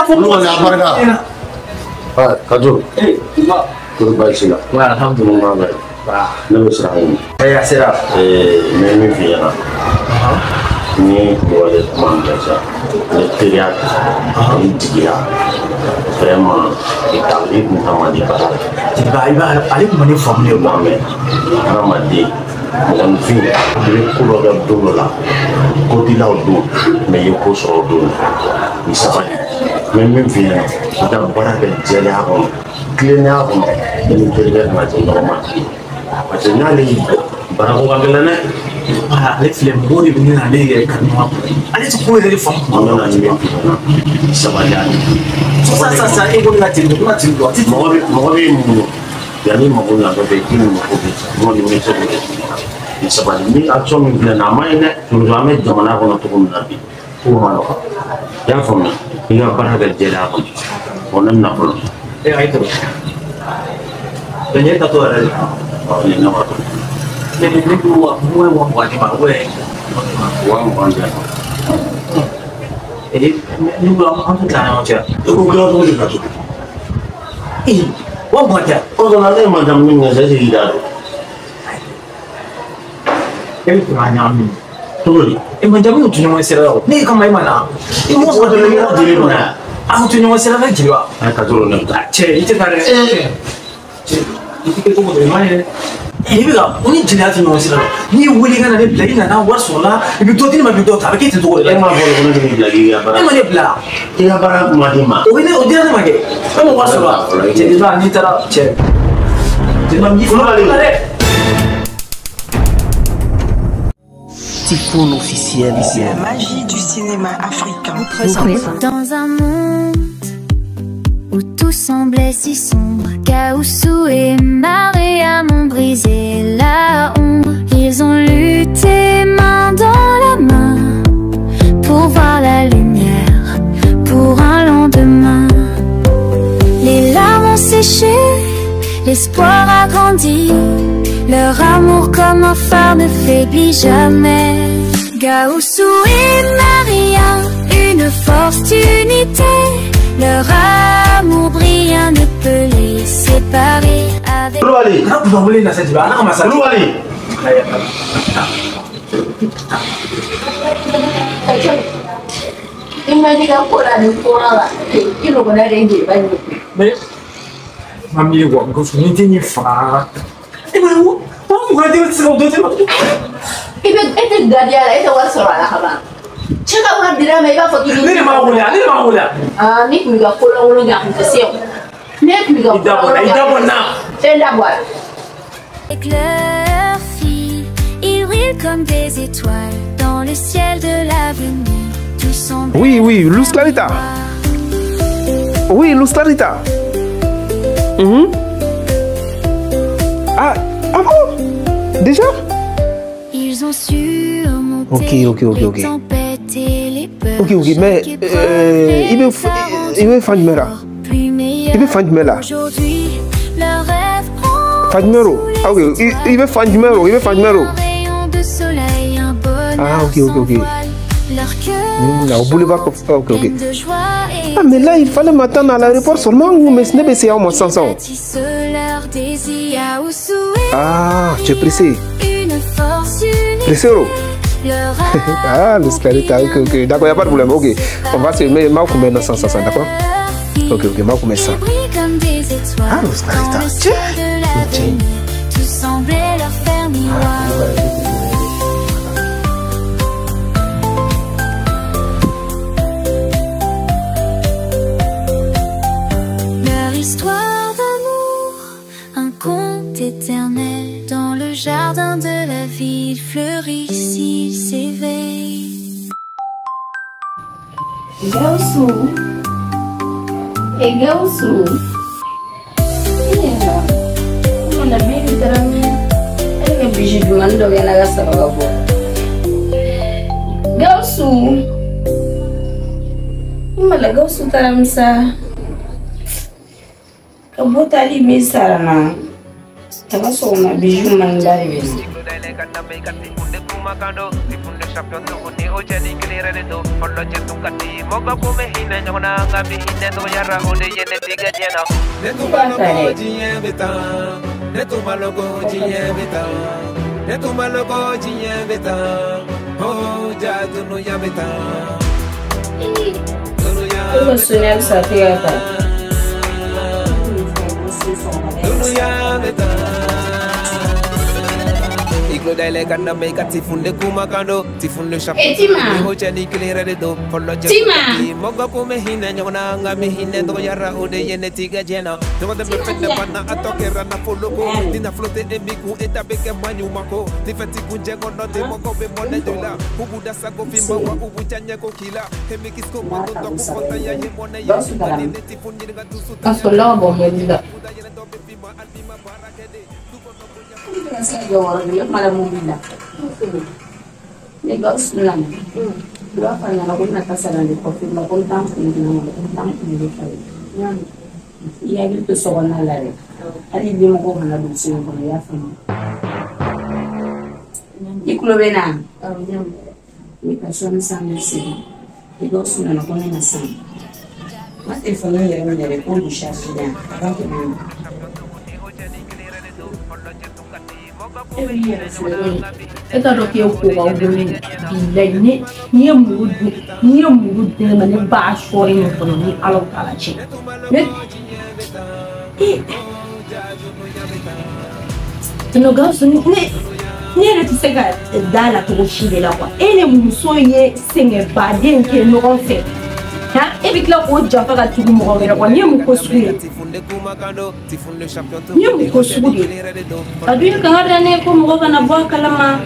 Olu kɔni a barika. Ah, Kajo. Eh, Iba. Kori baasi la. Ouais, alhamdulillah. Ne bɛ sira ɲini. Eh, a sera. N bɛ min f'i ɲɛna. Ni Kulubali ye kuma min kɛ sisan, ni teriya ni jigiya, vraiment i ta i kun ta man di baara la. Jeliba, i b'a ale kun ma ne faamu de. Non mais hadamaden mɔgɔninfin i bɛ ko dɔ kɛ don dɔ la, ko t'i la o don, mais i ye ko sɔrɔ o don na. I sabali. N bɛ min f'i ɲɛna, i ka baara kɛ jɛlenya kɔnɔ, tilennenya kɔnɔ, i ni terikɛ kana jɛ ɲɔgɔn ma. Parce que n'ale y'i bila, baarako ka gɛlɛn dɛ. Ale filɛ mɔgɔw de bɛ ne n'ale yɛrɛ ka ɲɔgɔn kɔnɔ. Ale tɛ ko yɛrɛ de faamu. An bɛ na ni min f'i ɲɛna, sabali ale. Sisan sisan sisan e ko ne ka ten ko ka ten a tɛ. Mɔgɔ bɛ muɲu yanni mako ɲa dɔ bɛ yen k'i ni mako bɛ n kɔni bɛ se k'o de f'i ɲɛna. I sabali ni action min filɛ nin ye a ma ɲi dɛ, surtout an bɛ jamana kɔnɔ cogo min na bi, kow ma nɔgɔn. I y'a faamuya, i ka baara kɛ jɛlenya kɔnɔ. Bon ne bɛna fɔlɔ. E ayi tɔrɔ. Nin ye tatɔ yɛrɛ de. Ɔ nin ye ne wa tɔ. Ne ne ko wa mun ye 20 di ma o yɛrɛ. 20 di yan. Ee ne ko an tɛ tila ɲɔgɔn cɛ. E ko kila cogo di ka to? Ee 20 tɛ. O dɔ la ne ye majamu min kɛ, est-ce que i t'a dɔn? E bɛ fɛ k'a ɲagami. Cogo di? E majamu tun ɲɔgɔn sira la o. Ne kama e ma na. I mɔgɔ O de la i ka jeli minɛ. An tɛ ɲɔgɔn sira la jeliba. Ayi ka to ne bɛ taa. Cɛ i tɛ taa dɛ. Cɛ i tɛ kɛ cogo dɔ i ma ye dɛ. I bɛ ka o ni jeliya tɛ ɲɔgɔn sira la. N'i ye wele i ka na ne bila i nana wari sɔrɔ la i bɛ dɔ di ne ma i bɛ dɔ ta a bɛ kɛ ten cogo de la. E m'a fɔ ko ne bɛ n'i bila k'i ka baara. E ma ne bila. I ka baara ma di ma. O bɛ ne o dira ne ma kɛ. E ma wari sɔrɔ la. Jeliba n'i taara cɛ. Jeliba n b'i faga dɛ. Tifoun officiel. La magie du cinéma africain. Dans un monde où tout semblait si sombre, Gaoussou et Mariam ont brisé la ombre. Ils ont lutté main dans la main pour voir la lumière, pour un lendemain. Les larmes ont séché, l'espoir a grandi. Leur amour comme un phare ne faiblit jamais. Gaoussou et Maria, une force d'unité. Leur amour brillant ne peut les séparer. Avec... Kulubali. Kulubali. Mami, ni tɛ nin faga. E ma wo 20 den tɛ se ka o dɔ di ma. I bɛ e tɛ garidiya la e tɛ wari sɔrɔ a la ka ban. Cɛ ka wari dira ma i b'a fɔ k'i bɛ. Ne de m'a wele ale de m'a wele. Aa ni tun b'i ka kolankolon kɛ a tun tɛ se o. Ne tun b'i ka kolankolon kɛ. I da bɔ n na. E da bɔ a la. Avec leur fille, ils brillent comme des étoiles dans le ciel de l'avenir. Tout semble. Oui, oui, Luz Clarita. Oui, Luz Clarita. Ah, ah bon? Déjà? Ils ont surmonté Ok. les tempêtes et les peurs. Ok, mais il veut Fandjmera. Il veut Fandjmera. Aujourd'hui, leur rêve prend Fandjmero. Ah, ok, il veut Fandjmero, il veut Fandjmero. un rayon de soleil, un bonheur Ah, ok. sans voile. Leur cœur Au boulevard, ok. plein de joie et Ah, mais là, il fallait m'attendre à l'aéroport seulement ou mais ce n'est pas c'est en 500. bâtissent leur désir. Gaoussou et Ah, tu es pressé. une force unique. Pressé, oh. Leur Ah, le Clarita, ok. D'accord, il n'y a pas de problème. Ok, on va se mettre, ma combien 100, 100, d'accord? Ok, ma combien ça. Ils brillent comme des étoiles Ah, le Clarita. dans le ciel de l'avenir. Tout semblait leur faire miroir. Leur histoire d'amour, un conte éternel. Dans le jardin de la ville fleurissent, ils s'éveillent. Gaoussou. E Gaoussou. Mana bibi taara min? E ka biji dumani dɔ kɛ n'a ka sɔrɔ ka bɔ. Gaoussou. I ma la Gaoussou taara min sa? Ka bɔ taali min sara n na. Taga sɔgɔma bijou man da de bɛ na. champion tuguni o cɛ ni kelen yɛrɛ de don fɔlɔ cɛ tun ka di mɔgɔ kun bɛ hinɛ ɲɔgɔn na nka bi hinɛ dɔgɔyara o de ye ne tigɛ diɲɛ na. Ne tun b'a lɔn ko diɲɛ bɛ tan, ne tun b'a lɔn ko diɲɛ bɛ tan, ne tun b'a lɔn ko diɲɛ bɛ tan, oh ja dunuya bɛ tan. E ko Sonia bɛ sa tɛ ka ta. Dunuya bɛ tan. E Tima. Tima. A sɔrɔla ka bɔ mobili la. Ne Gawusu nana i b'a fɔ a ɲɛna ko n bɛna taa salon de coiffure la ko n t'an kun dilan ko n t'an kun de falen i hakili to sokɔnɔna la dɛ hali i dimɔgɔw kana don so in kɔnɔ i y'a faamu i tulo bɛ na ne ka sɔɔni san bɛ segin i Gawusu nana ko ne na san n ka telefɔni yɛrɛ minɛ dɛ k'o don charge la a b'a kɛ mun ye. E bɛ i yɛrɛ filɛ e t'a dɔn k'e ko k'aw bolo ye bilayi ne n'i ye muru dun n'i ye muru di ne ma ne b'a sɔɔri nin kɔnɔ ni Ala t'ala cɛ ne e tonton Gawusu ne ne yɛrɛ tɛ se ka da la cogo si de la quoi e ni muso ye sɛgɛnbaden kɛ ɲɔgɔn fɛ han e bɛ tila k'o janfa ka tugu mɔgɔ wɛrɛ kɔ nin ye mun ko sugu ye nin ye mun ko sugu de ye a dun ye kangari da ne ye ko mɔgɔ kana bɔ a kalama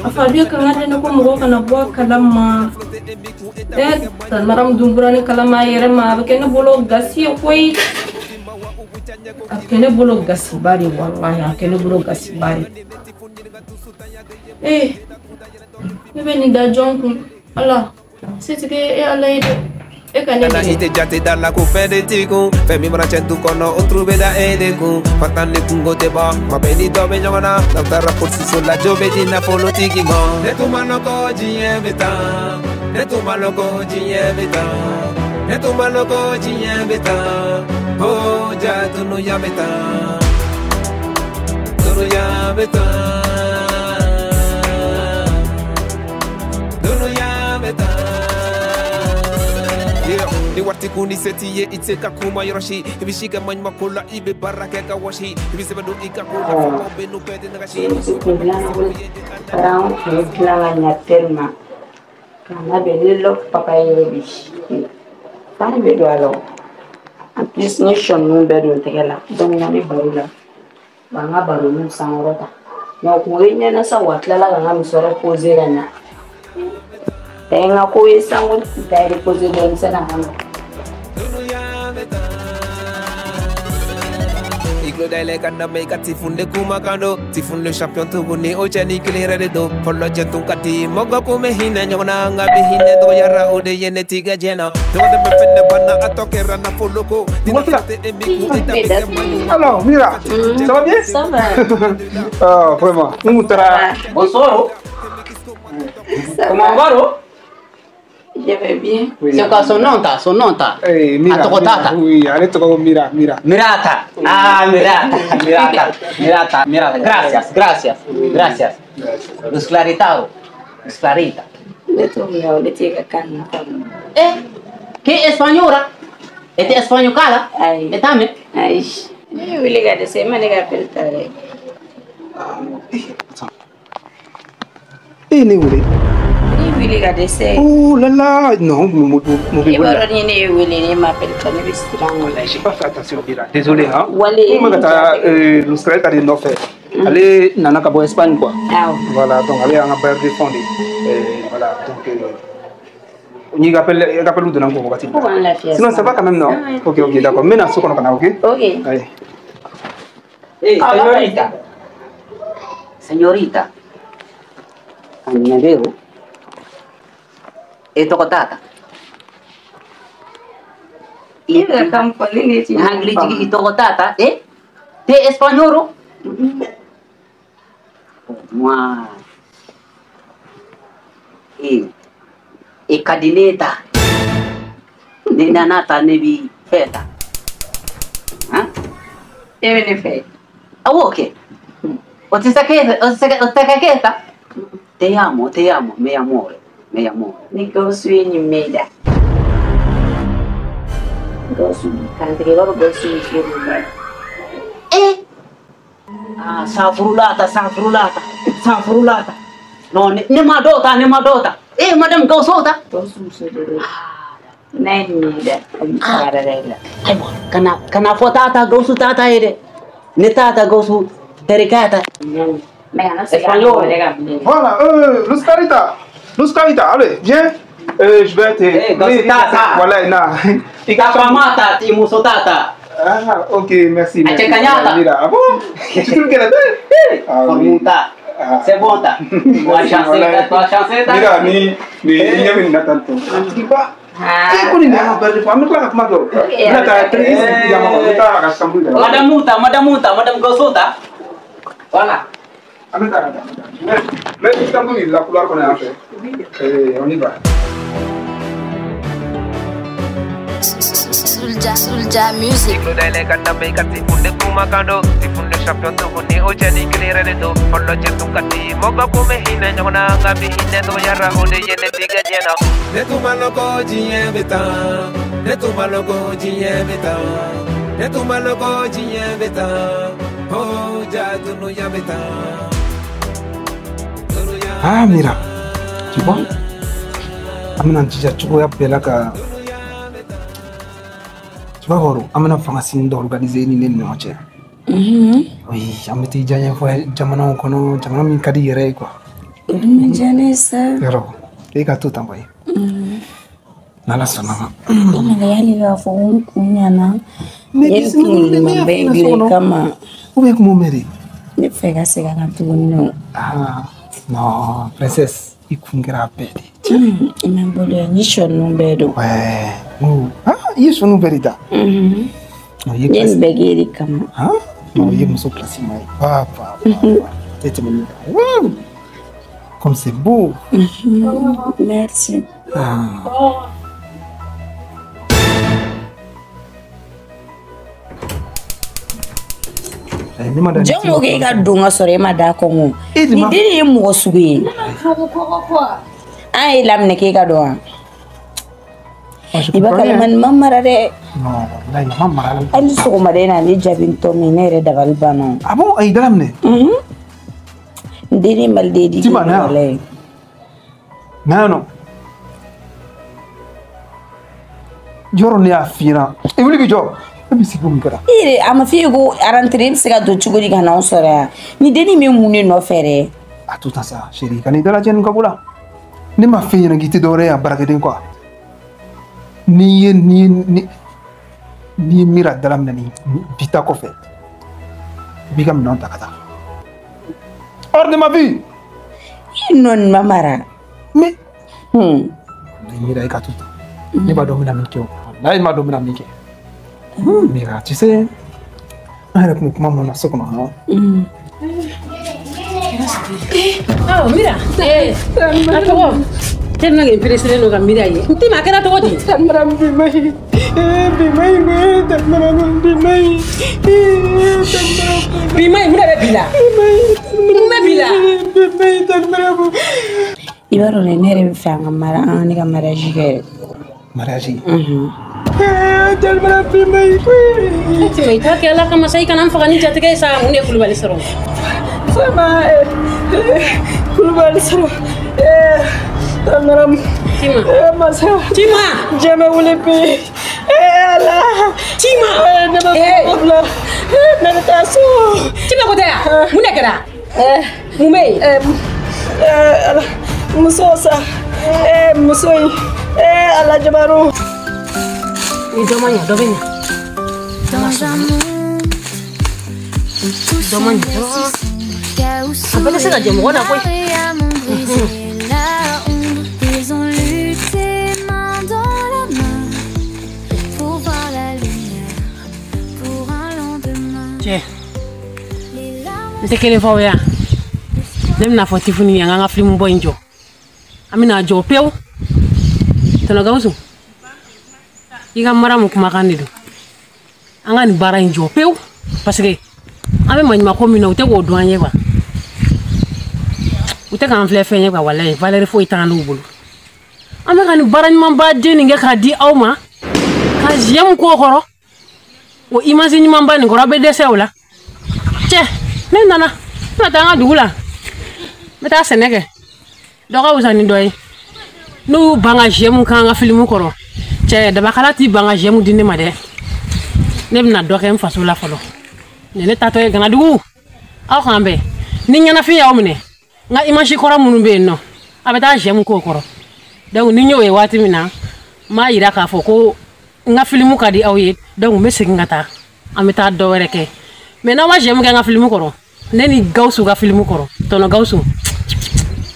a fa dun ye kangari da ne ko mɔgɔ kana bɔ a kalama ɛ tan maramu dun bɔra ne kalama a yɛrɛ ma a bɛ kɛ ne bolo gasi ye koyi a bɛ kɛ ne bolo gasiba de walahi a bɛ kɛ ne bolo gasiba de ee ne bɛ nin da jɔn kun Ala setigi e Ala ye dɛ e ka ne Nana i tɛ jate da la ko fɛn de t'i kun fɛn min mana cɛn du kɔnɔ o turu bɛ da e de kun fatan ni kungo tɛ ban ma bɛɛ ni dɔ bɛ ɲɔgɔn na n'aw taara polisiso la jo bɛ di nafolotigi ma. Ne tun ma lɔn ko diɲɛ bɛ tan, ne tun ma lɔn ko diɲɛ bɛ tan, ne tun ma lɔn ko diɲɛ bɛ tan, oh ja dunuya bɛ tan, dunuya bɛ tan, dunuya bɛ tan. Ni wari kun ni se t'i ye i tɛ se ka kuma yɔrɔ si i bɛ si ka maɲumanko la i bɛ baara kɛ ka wɔsi i bɛ sɛbɛn don i ka ko la fɔ bɛ n'u bɛɛ tɛ nagasi. Taara an tun ye dilan ka ɲa tellement k'a labɛn ne love papa yɛrɛ bi fari bɛ don a la o en plus n ye sɔ ninnu bɛɛ don tɛgɛ la donc n bɛ baro la wa n ka baroniw sankɔrɔta mais o kun ye ɲɛna sa wa a tilala ka n ka musɔrɔ poser ka ɲa tɛ n ka ko ye sanko ta reposer dɔɔnin sani a ka na. Tifunde champion tuguni o cɛ ni kelen yɛrɛ de don fɔlɔ cɛ tun ka di mɔgɔ kun bɛ hinɛ ɲɔgɔn na nka bi hinɛ dɔgɔyara o de ye ne tigɛ diɲɛ na ɲɔgɔn tɛ fɛn de banna a tɔ kɛra nafolo ko ni nafolo tɛ e min kun e ta bɛ kɛ maɲuman. Alors Mira, ça va bien? Ça va. Ah vraiment, nous taara. Bonsoir. Comment va? Je vais bien. Oui. C'est quoi son nom, ta? Son nom, ta? Eh, Mira. Mira. Oui, allez, toi, Mira, Mira. Mirata. Ah, Mirata, Mirata, Mirata, Mirata. Gracias, gracias, gracias. Luz Clarita, Luz Clarita. Eh, ¿qué española? ¿Este español cala? Ay. ¿Estame? Ay. Eh, ne wele. Wele ka dɛsɛ. Oh là là, non, mon I b'a dɔn ni ne ye wele ne m'appelle ka ne bɛ siran o la. J'ai pas fait attention, Mira. Désolé, hein. Wale. N bɛ ka taa Luz Clarita de nɔfɛ. Ale nana ka bɔ Espagne quoi. Awɔ. Voilà, donc ale y'an ka bailleur de fonds de ye. Voilà, donc n y'i appel donna n kun wagati Ko k'an lafiya. Sinon ça va quand même, non? Ok, ok, d'accord. N bɛ na so kɔnɔ ka na, ok? Ok. Allez. Eh, señorita. Señorita. Añadero. E tɔgɔ t'a ta. I bɛ ka kan fɔ ne ne ti. Hakili jigin i tɔgɔ t'a ta. Eh? Te espagnol? Moi. E ka di ne ta. Ni nana ta ne bi fɛ ta. Han? E bɛ ne fɛ. Awɔ kɛ. O tɛ se ka kɛ ta. Te amo, me amore, me amore. Ni Gawusu ye nin mɛn i da. Gawusu kantigɛ i b'a fɔ Gawusu ye fiye don. Eh! Ah, sanfurulata. Non, ne ma dɔw ta, Eh, madame Gawusu ta. Gawusu muso de don. N'a ye nin mɛn i da, a b'i faga da i la. Ayiwa, kana fɔ tata Gawusu tata ye dɛ. Ne tata Gawusu terikɛ ta. Espagnol. Voilà, Luz Clarita, allez, viens. Je vais te. Eh, Gawusu tata. Voilà, na. Tata mata, ti muso tata. Ah, ok, merci. Mira, ah bon? Tu trouves qu'elle est belle? Ah, oui. C'est bon, ta. Toi, chanceta. Mira, ni, ni, tanto. Madame Gawusu ta. Voilà. Mais la couleur qu'on a fait. On y va. Soulja Music. Ah Mira, tu vois, amena jija cogoya bɛɛ la ka tu vas voir, amena fanga sini dɔ organiser ni ne ni ɲɔgɔn cɛ. Oui, an bɛ t'i diya ɲɛfɔ jamanaw kɔnɔ, jamana min ka di yɛrɛ ye quoi. O dun bɛ diya ne ye sa. Yɔrɔ, e ka to tan koyi. N'Ala sɔnna ma. Nka yali k'a fɔ ko n kun ɲana. Ne ye kunkolo ɲuman bɛɛ gilan kama. Ou bien kuma mɛn de. Ne fɛ ka segin a kan tuguni nɔ. Ah non, princesse, i kun kɛra a bɛɛ de. I ma bolo yan, n ye sɔ ninnu bɛɛ don. Ouais. Ah, i ye sɔ ninnu bɛɛ de ta. N ye nin bɛɛ k'e de kama. Ah, non, i ye muso place ma ye. Pa pa pa. E tɛmɛ nin kan. Comme c'est beau. Merci. Ah. Jɔn ko k'e ka don ka sɔrɔ e ma da kɔngɔ. Nin den ye mɔgɔ sugu ye. An ye laminɛ k'e ka don wa? I b'a kalama nin ma mara dɛ. Hali sɔgɔmada in na ne jaabi tɔ min ne yɛrɛ dabali banna. Ah bon, a y'i da laminɛ? N den ye maliden di. Tima na yan. Na yan nɔ. Yɔrɔ ne y'a f'i ɲɛna. I wuli k'i jɔ. E bɛ sigi mun kɛra? I yɛrɛ a ma f'i ye ko rentrée e bɛ se ka don cogo di ka n'anw sɔrɔ yan? Ni dennin bɛ mun de nɔfɛ dɛ? A to tan sa chérie, ka n'i dalajɛ nin ka bɔ la. Ne ma f'i ɲɛna k'i tɛ dɔwɛrɛ ye a baarakɛden quoi. N'i ye ni n'i ye Mira dalaminɛ ni bi ta kɔfɛ, i b'i ka minɛnw ta ka taa. Hors de ma vue. I nɔ nin ma mara. Mais. Mira i ka to tan. Ne b'a dɔn n bɛna min kɛ o. Walayi n b'a dɔn n bɛna min kɛ. Mira, tu sais, an yɛrɛ kun bɛ kuma mun na so kɔnɔ han. Awɔ Mira. A tɔgɔ tellement que n pressé don ka Mira ye. N Tima a kɛra cogo di? Bi ma ɲi, mun de bɛ bi la? Mun bɛ bi la? I b'a dɔn dɛ, ne yɛrɛ bɛ fɛ an ka mara an ne ka mariage kɛ. Mariage? Tima i t'a kɛ Ala kama sa i kana n faga ni jatigɛ ye sa mun de ye Kulubali sɔrɔ? Fama Kulubali sɔrɔ. Tima. Masa. Tima. Diɲɛ bɛ wuli bi. Ala. Tima. Ne bɛ kuma bila. Ne bɛ taa so. Tima ko tɛ yan? Mun de kɛra? Mun bɛ yen? Ala muso sa. Muso in. Ala jabaru. Ni dɔ ma ɲa dɔ bɛ ɲa. Dans un monde où tout Dɔ ma ɲa. semble si A bɛɛ tɛ se ka jɛ mɔgɔ la koyi. Ils ont lutté main dans la main pour voir la lumière, pour un lendemain. Cɛ, n tɛ kelen fɔ aw ye yan. Ne bɛna fɔ Tifuni ye an k'an ka filimu bɔ in jɔ. An bɛna jɔ pewu. Tɔnɔ Gawusu, i ka mara mun kumakan de don. An ka nin baara in jɔ pewu parce que an bɛ maɲumanko min na u tɛ k'o dɔn an ye quoi. U tɛ k'an filɛ fɛn ye quoi, walayi valeur foyi t'an n'u bolo. An bɛ ka nin baara ɲumanba den nin kɛ k'a di aw ma ka j'aime k'o kɔrɔ. O image ɲumanba nin kɔrɔ aw bɛ dɛsɛ o la. Cɛ, ne nana n bɛna taa an ka dugu la. N bɛ taa sɛnɛ kɛ. Dɔ ka wusa ni dɔ ye. N'u y'u ban ka j'aime k'an ka filimu kɔrɔ. Cɛ, dabakala t'i ban ka j'aime di ne ma dɛ. Ne bɛna dɔ kɛ n faso la fɔlɔ. Nin ne taatɔ ye Ganadugu. Aw k'an bɛn. Ni ɲɛnafin y'aw minɛ, n ka image kɔrɔ minnu bɛ yen nɔ, a bɛ taa j'aime k'o kɔrɔ. Donc ni n y'o ye waati min na, n b'a yira k'a fɔ ko n ka filimu ka di aw ye. Donc n bɛ segin ka taa. An bɛ taa dɔ wɛrɛ kɛ. Mais n'aw ma j'aime kɛ n ka filimu kɔrɔ, ne ni Gawusu ka filimu kɔrɔ, tɔnɔ Gawusu,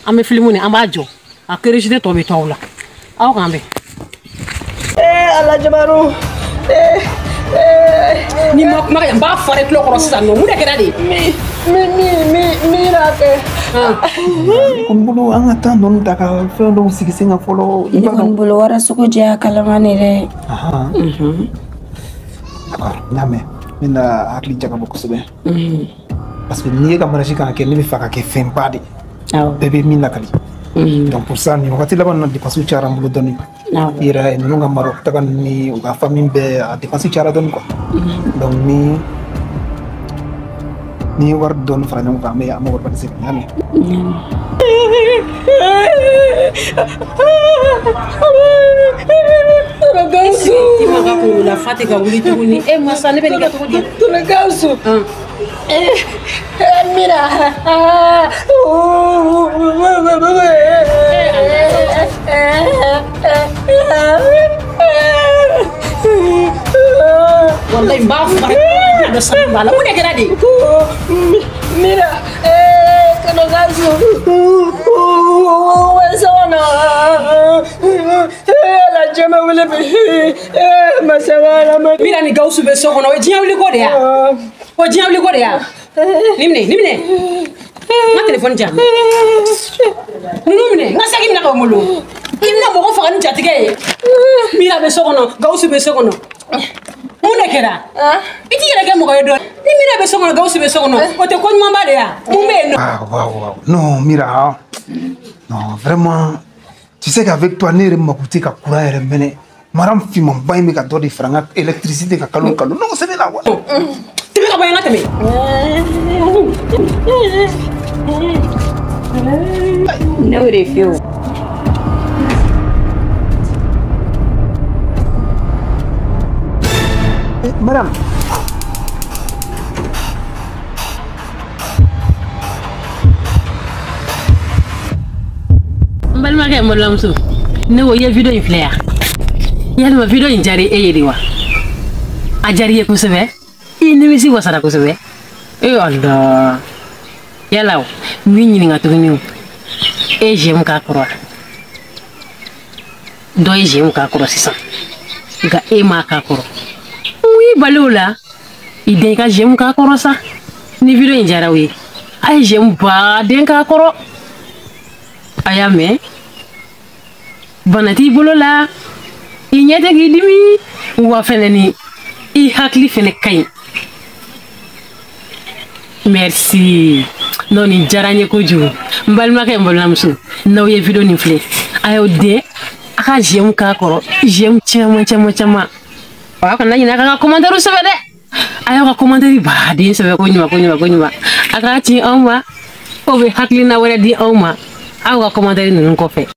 an bɛ filimu nin an b'a jɔ. A curiosité tɔ bɛ to aw la. Aw k'an bɛn. Ala jabaru. Ni ma kuma n b'a fara i tulo kɔrɔ sisan nɔ, mun de kɛra de? Mi mi mi n'a kɛ. N bolo an ka taa ninnu ta ka fɛn dɔw sigi sen kan fɔlɔ. Ne kɔni bolo wara sugu jɛya kalama ne dɛ. D'accord, n y'a mɛn. N bɛna hakili jagabɔ kosɛbɛ. Parce que n'i ye ka mariage kan ka kɛ, ne bɛ fɛ ka kɛ fɛnba de. Bɛɛ bɛ min lakali. Donc pour ça, nin wagati laban ninnu na dépense cayara n bolo dɔɔni. I yɛrɛ ninnu ka Maroc taga ni u ka famille bɛɛ a dépense cayara dɔɔni quoi. Donc ni ye wari dɔɔni fara ɲɔgɔn kan, an bɛ organiser ka n y'a mɛn. I ma ka kunkolo la fa tɛ ka wuli tuguni. E masa ne bɛ nin kɛ cogo di? Tɔnɔ Gawusu. Mira. Wallahi n b'a fara dɔ sanu b'a la. Mun de kɛra de? Mira. Tɔnɔ Gawusu. Sɔnna. Ala jɛmɛ wuli bi. Masa wala ma. Mira ni Gawusu bɛ so kɔnɔ, o ye diɲɛ wuli ko de ya? O diɲɛ wuli ko de ya? Nin minɛ, nin minɛ. N ka telefɔni di yan. Ninnu minɛ, n ka saki minɛ ka bɔ n bolo. I bɛna mɔgɔ faga ni jatigɛ ye. Mira bɛ so kɔnɔ, Gawusu bɛ so kɔnɔ. Mun de kɛra? I t'i yɛrɛ kɛ mɔgɔ ye dɔɔni. Ni Mira bɛ so kɔnɔ, Gawusu bɛ so kɔnɔ, o tɛ ko ɲumanba de ya? Mun bɛ yen nɔ? Ah, waaw, waaw. Non, Mira, non, vraiment, tu sais qu'avec toi, ne yɛrɛ mako tɛ ka courant yɛrɛ mɛnɛ. Maram finmanba in bɛ ka dɔ de fara n ka électricité kan kalo o kalo. Non, c'est la wa. Tɛmɛ ka bɔ yen, n ka tɛmɛ. Ne y'o de f'i ye o. Madame. N balimakɛ n balimamuso, ne ko i ye video in filɛ yan. Yalima video in diyara e ye de wa? A diyara i ye kosɛbɛ? I nimisi wasara kosɛbɛ? E Ala. Yala o, n b'i ɲininka tuguni o. E ye j'aime k'a kɔrɔ wa? Dɔ ye j'aime k'a kɔrɔ sisan. Nka e m'a k'a kɔrɔ. Mun y'i bali o la? I den ka j'aime k'a kɔrɔ sa. Ni video in diyara o ye, a ye j'aime baden k'a kɔrɔ. A y'a mɛn? Bana t'i bolo la, i ɲɛ tɛ k'i dimi, wa fɛnɛ ni i hakili fɛnɛ ka ɲi. Merci. Non, nin diyara n ye kojugu. N balimakɛ n balimamuso, n'aw ye video nin filɛ, a y'aw den a ka j'aime k'a kɔrɔ, j'aime caman caman caman. Aw kana ɲinɛ a k'an ka commentaire sɛbɛn dɛ. A y'aw ka commentaire baden sɛbɛn ko ɲuman ko ɲuman ko ɲuman. A k'a ci anw ma, o bɛ hakilina wɛrɛ di anw ma aw ka commentaire ninnu kɔfɛ.